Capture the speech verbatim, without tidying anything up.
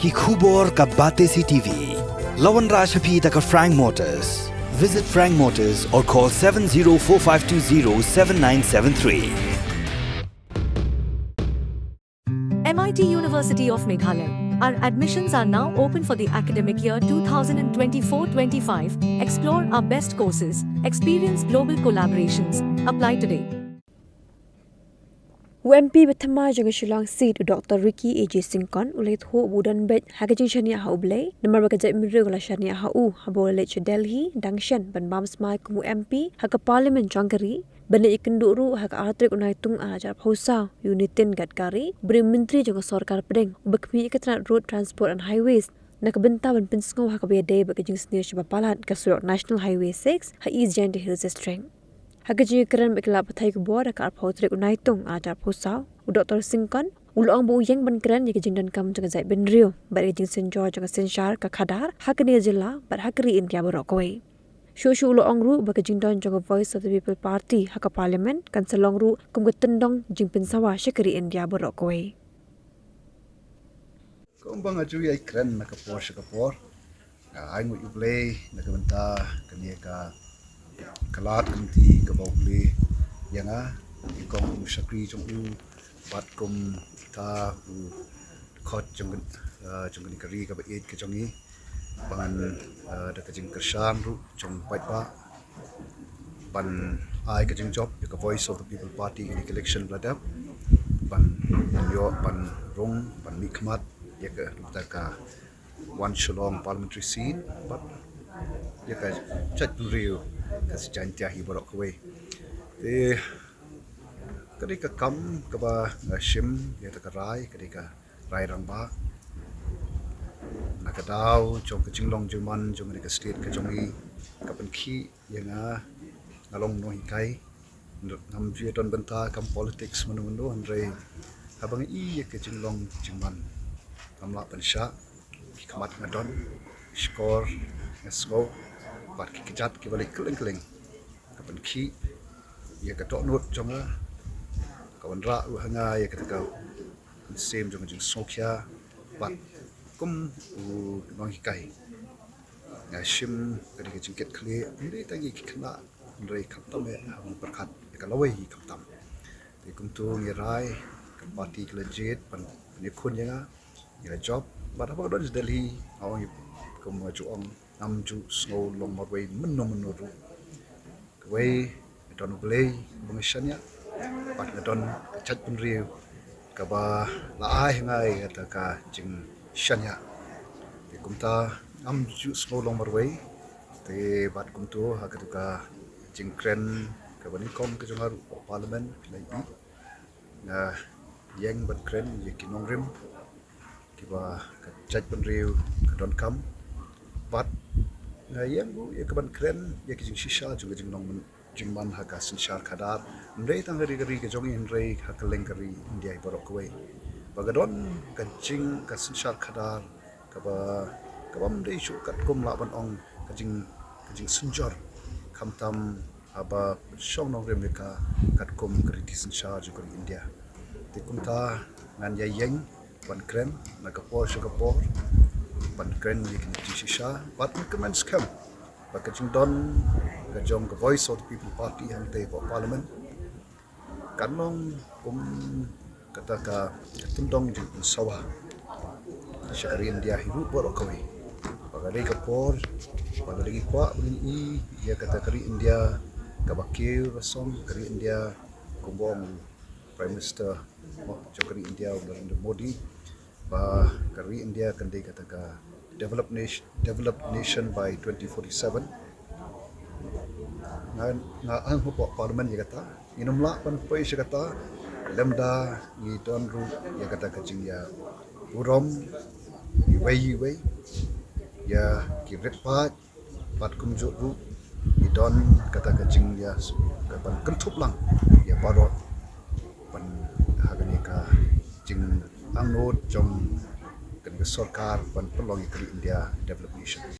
Ki khubor ka Batesi T V. La wanrah sha phi da ka Frank Motors. Visit Frank Motors or call seven zero four five two zero seven nine seven three. M I T University of Meghalaya. Our admissions are now open for the academic year two thousand twenty-four twenty-five. Explore our best courses, experience global collaborations. Apply today. U M P ba thymmai jong ka Shillong seat u Doctor Ricky A J Syngkon u la ïathuh ba u don beit ha ka jingshaniah ha U Blei namar ba ka jaitbynriew ka la shaniah ha u haba u la leit sha Delhi dang shen ban bam smai kum u M P ha ka Parliament jong ka ri, ban leit ïakynduh ruh ha ka ar tarik u Naitung ar hajar arphew saw ïa u Nitin Gadkari, u briew myntri jong ka sorkar pdeng uba khmih ïa ka tnat Road Transport and Highways, na ka bynta ban pynsngew ha kaba ïadei bad ka jingsniew shaba palat ka surok National Highway six ha East Jaintia Hills District. Ha ka jingïakren bad ki lad pathai khubor ha ka arphew tarik u Naitung ar hajar arphew saw, u Doctor Syngkon u la ong ba u ïeng ban kren ïa ka jingdonkam jong ka jaitbynriew bad ïa ka jingsynjor jong ka synshar ka khadar ha kane ka jylla bad ha ka ri India baroh kawei. Shuh shuh u la ong ruh ba ka jingdon jong ka Voice of the People Party ha ka Parliament kan sa long ruh kum ka tyndong jingpynsawa sha ka ri India baroh kawei. Kumba nga ju ïai kren na ka por sha ka por, nga ai nguh ïa U Blei na ka bynta kane ka, ka lad ka lynti kaba U Blei ïa nga, ïa kong kum u shakri jong u bad kum kita u dkhot jong, jong kane ka ri kaba ïeit ka jong ngi, ba ngan da ka jingkyrshan ruh jong u paidbah ban ai ka jingjop ïa ka Voice of the People Party ha kane ka election ba la dep, ban, ban ïoh ban rung ban mihkhmat ïa ka, ka One Shillong Parliamentary Seat bad ïa ka jaitbynriew ka Jaintia hi baroh kawei. Te ka dei ka kam kaba nga shim ïa ka rai, ka dei ka rai rangbah na ka daw jong ka jinglong jingman jong kane ka state ka jong ngi, ka pynkhih ïa nga, nga long nonghikai. Ngam ju ïa don bynta kam politics mano mano, hynrei haba nga i ïa ka jinglong jingman ngam lah ban shah. Ki khmat nga don, shkor nga sngew bad ki kjat kiba leit kylleng kylleng, ka pynkhih ïa ka dohnud jong nga, ka wanrah ruh ha nga ïa kata ka mynsiem jong ka jingsngewkhia. Bad kum u nonghikai nga shim ka dei ka jingkitkhlieh, ym dei tang ïa ki khynnah hynrei khamtam eh ha u pyrkhat ïa ka lawei hi khamtam. Te kumta ngi rai, ka party ka la jied ban pynïakhun ïa nga, ngi la jop. Bad haba nga don sha Delhi, nga ong kum nga ju ong, ngam ju sngew long marwei mynno mynno ruh. Kawei, nga don U Blei ba nga shaniah, bad nga don ka jaitbynriew kaba la ai ha nga ïa kata ka jingshaniah. Te kumta ngam ju sngew long marwei. Te bad kumta ha kata ka jingkren kaba nyngkong ka jong nga ruh ha Parliament, phi la ïohi nga ïeng ban kren ïa ki nongrim kiba ka jaitbynriew ka donkam. Bad nga ïeng ruh ïa ka ban kren ïa ka jingshisha jong ka jinglong jingman ha ka synshar khadar, ym dei tang ha ri ka ri ka jong ngi hynrei ha kylleng ka ri India hi baroh kawei. Ba ka don ka jing, ka synshar khadar kaba, kaba ym dei shuh katkum lah ban ong ka jing, ka jingsynjor, khamtam haba shong nongrim ïa ka katkum ka riti synshar jong ka ri India. Te kumta ngan ïa ïeng ban kren na ka por sha ka por, ban kren ïa kine ki jingshisha. Bad nga kmen skhem ba ka jingdon ka jong ka Voice of the People Party hangtei hapoh Parliament kan long kum kata ka, ka tyndong jingpynsawa sha ka ri India hi ruh baroh kawei. Ba ka dei ka por ba lada ngi kwah ba ngin i ïa kata ka ri India kaba kiew rasong, ka ri India kumba ong u Prime Minister jong ka ri India, u Narendra Modi, ba ka ri India kan dei kata ka developed nation, developed nation by twenty forty-seven. Nga, nga ong hapoh Parliament ïa kata, ngin ym lah ban poi sha kata lymda ngi don ruh ïa kata ka jingïaburom iwei iwei ïa ki rit paid, bad kumjuh ruh ngi don kata ka jingïa, ka ban kynthup lang ïa baroh ban ha kane ka jingangnud jong kane ka sorkar ban pynlong ïa ka ri India developed nation.